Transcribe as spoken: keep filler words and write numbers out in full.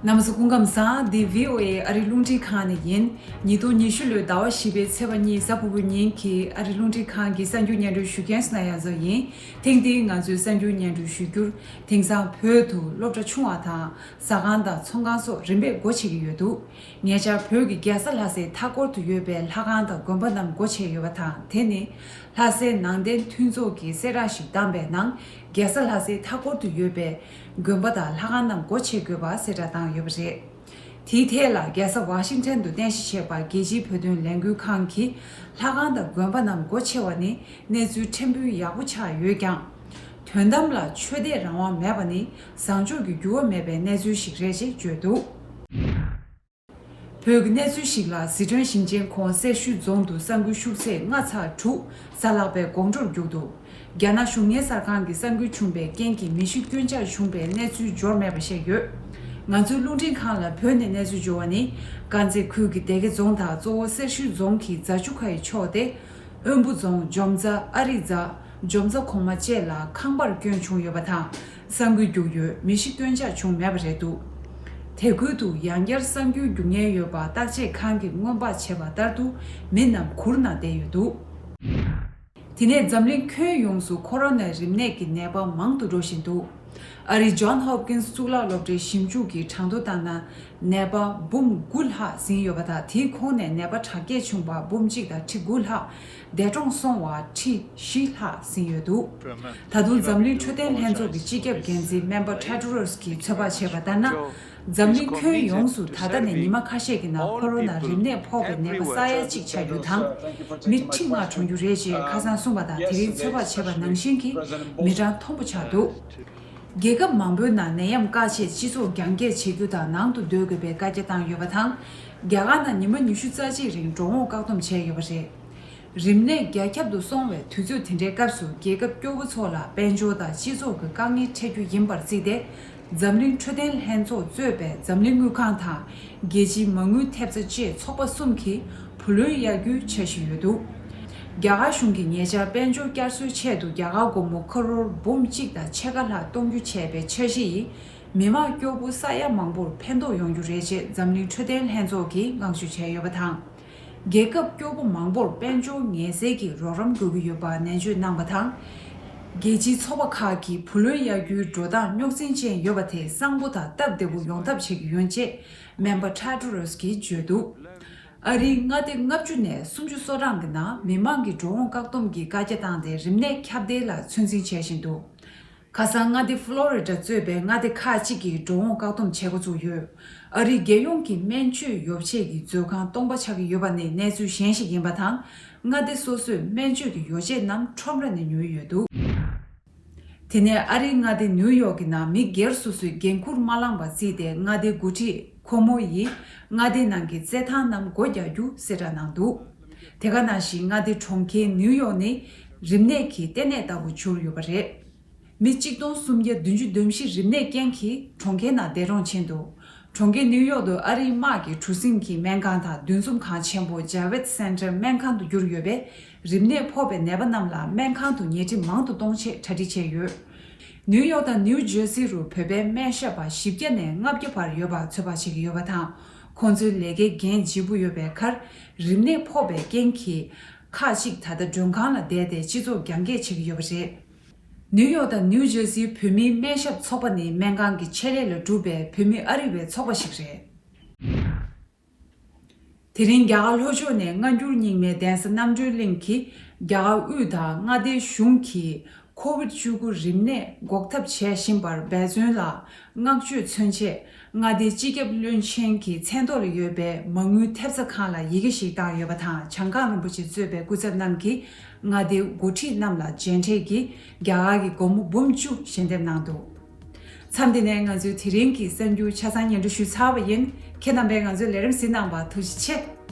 རྣམ་པ་ཚོ་སྐུ་ཁམས་བཟང་། འདི་བྷི་ཨོ་ཨེ་ཨ་རི་རླུང་འཕྲིན་ཁང་ནས་ཡིན། ཉིས་སྟོང་ཉི་ཤུ་ལོའི་ཟླ་བ་བཞི་པའི་ཚེས་པ་གཉིས་གཟའ་ཕུར་བུའི་ཉིན་གྱི་ཨ་རི་རླུང་འཕྲིན་ཁང་གི་གསར་འགྱུར་སྙན་སྒྲོན་ཞུ་མཁན་སུ་ན་ཡ་མཚོ་ཡིན། ཐེངས་འདིའི་ང་ཚོའི་གསར་འགྱུར་སྙན་སྒྲོན་ཞུ་རྒྱུར། དེང་སང་བོད་དུ་སློབ་གྲྭ་ཆུང་བ་དང་ཟ་ཁང་དང་ཚོང་ཁང་སོགས་རིམ་པས་སྒོ་ཕྱེ་གི་ཡོད་འདུག་ཉེ་ཆར་བོད་ཀྱི་རྒྱལ་ས་ལྷ་སའི་མཐའ་འཁོར་དུ་ཡོད་པའི་ལྷ་ཁང་དང་དགོན་པ་རྣམས་སྒོ་ཕྱེ་ཡོད་པ་དང་། དེ་ནི་ལྷ་སའི་ནང་བསྟན་མཐུན་ཚོགས་ཀྱིས་གསལ་བསྒྲགས་ཤིག་བཏང་པའི་ནང་། རྒྱལ་ས་ལྷ་སའི་མཐའ་འཁོར་དུ་ཡོད་པའི་དགོན་པ་དང་ལྷ་ཁང་རྣམས་སྒོ་ཕྱེ་དགོས་པ་གསལ་བསྒྲགས་བཏང་ཡོད་པ་རེད། དེའི་ཐད་ལ། རྒྱལ་ས་ཝ་ཤིང་ཊོན་དུ་རྟེན་གཞི་བྱས་པ་རྒྱལ་སྤྱིའི་བོད་དོན་ལས་འགུལ་ཁང་གིས་ལྷ་ཁང་དང་དགོན་པ་རྣམས་སྒོ་ཕྱེ་བ་ནི་གནས་ཚུལ་ཕྲན་བུ་ཡག་པོ་ཆགས་ཡོད་ཀྱང་། དོན་དམ་ལ་ཆོས་དད་རང་དབང་མེད་པ་ནི་བཟང་ཕྱོགས་ཀྱི་འགྱུར་བ་མེད་པའི་གནས་ཚུལ་ཞིག་རེད་ཅེས་བརྗོད་འདུག་བོད་ཀྱི་གནས་ཚུལ་ཞིག་ལ། ཟི་ཁྲོན་ཞིང་ཆེན་ཁོངས་སེར་ཤུལ་རྫོང་དུ་ས་འགུལ་ཤུགས་ཚད་ལྔ་ཚེག་དྲུག་ས་ལྷག་པའི་དགོང་དྲོར་རྒྱུག་འདུག་རྒྱ་ནག་གཞུང་གཉེར་གསར་ཁང་གི་ས་འགུལ་བྱུང་བའི་རྐྱེན་གྱིས་མི་ཤི་སྐྱོན་ཆག་བྱུང་བའི་གནས་ཚུལ་འབྱོར་མེད་པ་བཤད་ཡོད། ང་ཚོའི་རླུང་འཕྲིན་ཁང་ལ་བོད་ནས་གནས་ཚུལ་འབྱོར་བ་ནི། དཀར་མཛེས་ཁུལ་གྱི་སྡེ་དགེ་རྫོང་དང་གཙོ་བོ་སེར་ཤུལ་རྫོང་གི་རྫ་ཆུ་ཁ་ཡི་ཕྱོགས་ཏེ། དབོན་པོ་རྫོང་འཇོམས་རྩ་ཨ་རིག་རྫ། འཇོམས་རྩ་གོང་མ་བཅས་ལ་ཁང་པར་སྐྱོན་བྱུང་ཡོད་པ་དང་། ས་འགུལ་རྒྱུག་ཡོད། མི་ཤི་སྐྱོན་ཆག་བྱུང་མེད་པ་རེད་འདུག་དེ་ཁུལ་དུ་ཡང་བསྐྱར་ས་འགུལ་རྒྱུག་ཉེན་ཡོད་པ་བརྟག་དཔྱད་ཁང་གིས་སྔོན་དཔག་བྱས་པ་ལྟར་དུ་མི་རྣམས་གུར་ནང་བསྡད་ཡོད་འདུག་དེ་ནས་འཛམ་གླིང་ཁྱོན་ཡོངས་སུ་ཁོ་རོ་ན་རིམས་ནད་ཀྱི་ནད་པ་མང་དུ་འགྲོ་བཞིན་འདུག་ཨ་རིའི་ཇོན་ཧོབ་ཀིན་སི་གཙུག་ལག་སློབ་གྲྭའི་ཞིབ་འཇུག་གིས་གྲངས་ཐོ་བཏང་ན། ནད་པ་འབུམ་དགུ་ལྷག་ཟིན་ཡོད་པ་དང་། དེའི་ཁོངས་ནས་ནད་པ་དྲག་སྐྱེད་བྱུང་བ་འབུམ་གཅིག་དང་ཁྲི་དགུ་ལྷག་འདས་གྲོངས་སོང་བ་ཁྲི་བཞི་ལྷག་ཟིན་ཡོད་འདུག་ད་དུང་འཛམ་གླིང་འཕྲོད་བསྟེན་ལྷན་ཚོགས་ཀྱི་སྤྱི་ཁྱབ་འགན་འཛིན་སྨན་པ་ཊེ་ཌོ་རོས་ཀྱིས་ཚོད་དཔག་བྱས་པ་ལྟར་ན། འཛམ་གླིང་ཁྱོན་ཡོངས་སུ་ད་ལྟ་ནས་ཉི་མ་ཁ་ཤས་ཀྱི་ནང་ཁོ་རོ་ན་རིམས་ནད་ཕོག་པའི་ནད་པ་ས་ཡ་གཅིག་ཆགས་རྒྱུ་དང་། མི་ཁྲི་ལྔ་གྲོངས་རྒྱུ་རེད་ཅེས་ཁ་སང་གསུངས་པ་དང་། དེ་རིང་ཚོད་དཔག་བྱས་པ་ནང་བཞིན་གྱི་མི་གྲངས་མཐོན་པོ་ཆགས་འདུག་རྒྱལ་ཁབ་མང་པོའི་ནང་ནད་ཡམས་བཀག་ཆེད་སྤྱི་ཚོགས་རྒྱང་བཀྱེད་བྱེད་རྒྱུ་དང་ནང་དུ་སྡོད་དགོས་པའི་བཀའ་རྒྱ་བཏང་ཡོད་པ་དང་། རྒྱ་གར་ནང་ཉི་མ་ཉི་ཤུ་རྩ་གཅིག་རིང་འགྲོ་འོང་བཀག་སྡོམ་བྱས་ཡོད་པ་རེད། རིམས་ནད་རྒྱ་ཁྱབ་ཏུ་སོང་བའི་དུས་ཚོད་དེ་འདྲའི་སྐབས་སུ། རྒྱལ་ཁབ་སྐྱོ་པོ་ཚོ་ལ་དཔལ་འབྱོར་དང་སྤྱི་ཚོགས་ཀྱི་དཀའ་ངལ་འཕྲད་རྒྱུ་ཡིན་པར་བརྩིས་ཏེ། འཛམ་གླིང་འཕྲོད་བསྟེན་ལྷན་ཚོགས་གཙོས་པའི་འཛམ་གླིང་དངུལ་ཁང་དང་། རྒྱལ་སྤྱིའི་མ་དངུལ་ཐེབས་རྩ་བཅས་ཚོགས་པ་གསུམ་གྱིས་བུ་ལོན་གཡར་རྒྱུའི་འཆར་གཞི་ཡོད་འདུག་རྒྱ་གར་གཞུང་གིས་ཉེ་ཆར་དཔལ་འབྱོར་བསྐྱར་གསོའི་ཆེད་དུ་རྒྱ་གར་སྒོར་མོ་ཁ་རོར་འབུམ་གཅིག་དང་ཕྱེད་ཀ་ལྷག་གཏོང་རྒྱུ་བྱས་པའི་འཆར་གཞི་ཡིས། མི་མང་སྐྱོ་པོ་ས་ཡ་མང་པོར་ཕན་ཐོགས་ཡོང་རྒྱུ་རེད་ཅེས་འཛམ་གླིང་འཕྲོད་བསྟེན་ལྷན་ཚོགས་ཀྱིས་བསྔགས་བརྗོད་བྱས་ཡོད་པ་དང་། རྒྱལ་ཁབ་སྐྱོ་པོ་མང་པོར་དཔལ་འབྱོར་ངལ་སེལ་གྱི་རོགས་རམ་དགོས་ཀྱི་ཡོད་པ་ནན་བརྗོད་གནང་བ་དང་། རྒྱལ་སྤྱིའི་ཚོགས་པ་ཁག་གིས་བུ་ལོན་གཡར་རྒྱུའི་འགྲོ་སྟངས་རྙོག་འཛིང་ཅན་ཡོད་པ་དེ་གསང་པོ་དང་སྟབས་བདེ་པོ་ཡོང་ཐབས་བྱེད་ཀྱི་ཡོད་ཅེས་སྨན་པ་ཊེ་ཌོ་རོས་ཀྱིས་བརྗོད་འདུག་ཨ་རིའི་མངའ་སྡེ་ལྔ་བཅུ་ནས་སུམ་ཅུ་སོ་གྲངས་ཀྱི་ནང་མི་མང་གི་འགྲོ་འོང་བཀག་སྡོམ་གྱི་བཀའ་རྒྱ་བཏང་སྟེ། རིམས་ནད་ཁྱབ་གདལ་ལ་ཚོད་འཛིན་བྱེད་བཞིན་འདུག་ཁ་སང་མངའ་སྡེ་ཕ་ལོ་རི་ཌ་གཙོས་པའི་མངའ་སྡེ་ཁག་ཅིག་གིས་འགྲོ་འོང་བཀག་སྡོམ་བྱེད་འགོ་བཙུགས་ཡོད། ཨ་རིའི་རྒྱལ་ཡོངས་ཀྱི་སྨན་བཅོས་ཡོ་བྱད་ཀྱི་མཛོད་ཁང་སྟོང་པ་ཆགས་ཀྱི་ཡོད་པ་ནི་གནས་ཚུལ་གཞན་ཞིག་ཡིན་པ་དང་། མངའ་སྡེ་སོ་སོས་སྨན་བཅོས་ཀྱི་ཡོ་བྱད་རྣམས་ཁྲོམ་ར་ནས་ཉོས་ཡོད་འདུག་དེ་ནས་ཨ་རིའི་མངའ་སྡེ་ནིའུ་ཡོག་གི་ནང་མི་སྒེར་སོ་སོས་འགན་འཁུར་མ་བླངས་པར་བརྩིས་ཏེ། མངའ་སྡེའི་འགོ་ཁྲིད་ཁོ་མོ་ཡིས་མངའ་སྡེའི་ནང་གི་རྩེད་ཐང་རྣམས་སྒོ་རྒྱག་རྒྱུ་གསལ་བསྒྲགས་གནང་འདུག་དེ་ག་ནང་བཞིན་མངའ་སྡེ་གྲོང་ཁྱེར་ནིའུ་ཡོག་ནི་རིམས་ནད་ཀྱི་ལྟེ་གནས་ལྟ་བུ་གྱུར་ཡོད་པ་རེད། མི་གཅིག་སྟོང་སུམ་བརྒྱ་བདུན་ཅུ་དོན་བཞི་རིམས་ནད་རྐྱེན་གྱིས་གྲོང་ཁྱེར་ནང་འདས་གྲོངས་ཕྱིན་འདུག་གྲོང་ཁྱེར་ནིའུ་ཡོག་ཏུ་ཨ་རིའི་དམག་གི་གྲུ་གཟིངས་ཀྱི་སྨན་ཁང་དང་འདུ་འཛོམས་ཁང་ཆེན་པོ་ཇཱ་ཝེད་སེན་ཊར་སྨན་ཁང་དུ་གྱུར་ཡོད་པས། རིམས་ནད་ཕོག་པའི་ནད་པ་རྣམས་ལ་སྨན་ཁང་དུ་ཉལ་ཁྲི་མང་དུ་གཏོང་ཆེད་གྲ་སྒྲིག་བྱས་ཡོད། ནིའུ་ཡོག་དང་ནིའུ་ཇར་སི་རུ་བོད་པའི་སྨན་ཞབས་པ་བཞི་བརྒྱ་ནས་ལྔ་བརྒྱ་བར་ཡོད་པ་ཚོད་དཔག་བྱེད་ཀྱི་ཡོད་པ་དང་། ཁོང་ཚོའི་ལས་ཀའི་འགན་ལྗིད་པོ་ཡོད་པའི་ཁར། རིམས་ནད་ཕོག་པའི་རྐྱེན་གྱིས། ཁག་ཅིག་ད་ལྟ་མགྲོན་ཁང་ལ་བསྡད་དེ་སྤྱི་ཚོགས་རྒྱང་བཀྱེད་བྱེད་ཀྱི་ཡོད་པ་རེད། ནིའུ་ཡོག་དང་ནིའུ་ཇར་སིའི་བོད་མིའི་སྨན་ཞབས་ཚོགས་པ་ནི་སྨན་ཁང་གི་ཆེད་ལས་ལས་གྲུབ་པའི་བོད་མི་ཨ་རི་བའི་ཚོགས་པ་ཞིག་རེད། དེ་རིང་རྒྱ་གར་ལྷོ་ཕྱོགས་ནས་སྔ་འགྱུར་རྙིང་མའི་གདན་ས་རྣམ་གྲོལ་གླིང་གིས་རྒྱ་གར་དབུས་དང་མངའ་སྡེའི་གཞུང་གིས་ཁོ་ཝིད་བཅུ་དགུ་རིམས་ནད་འགོག་ཐབས་བྱས་བཞིན་པར་འབད་བརྩོན་ལ་བསྔགས་བརྗོད་མཚོན་ཆེད། མངའ་སྡེའི་སྤྱི་ཁྱབ་བློན་ཆེན་གྱི་མཚན་ཐོག་ལ་ཡོད་པའི་མ་དངུལ་ཐེབས་རྩ་ཁང་ལ་ཡི་གེ་ཞིག་བཏང་ཡོད་པ་དང་། བྱང་ཁང་རིན་པོ་ཆེ་གཙོས་པའི་སྐུ་ཚབ་རྣམས་ཀྱིས་མངའ་སྡེའི་འགོ་ཁྲིད་རྣམས་ལ་མཇལ་འཕྲད་ཀྱིས་རྒྱ་གར་གྱི་སྒོར་མོ་འབུམ་བཅུ་ཞལ་འདེབས་གནང་འདུག་མཚམས་འདི་ནས་ང་ཚོའི་དེ་རིང་གི་གསར་འགྱུར་ཆ་ཚང་སྙན་སྒྲོན་ཞུས་ཚར་བ་ཡིན། ཁྱེད་རྣམ་པས་ང་ཚོའི་ལས་རིམ་གཟིགས་གནང་བར་ཐུགས་རྗེ་ཆེ།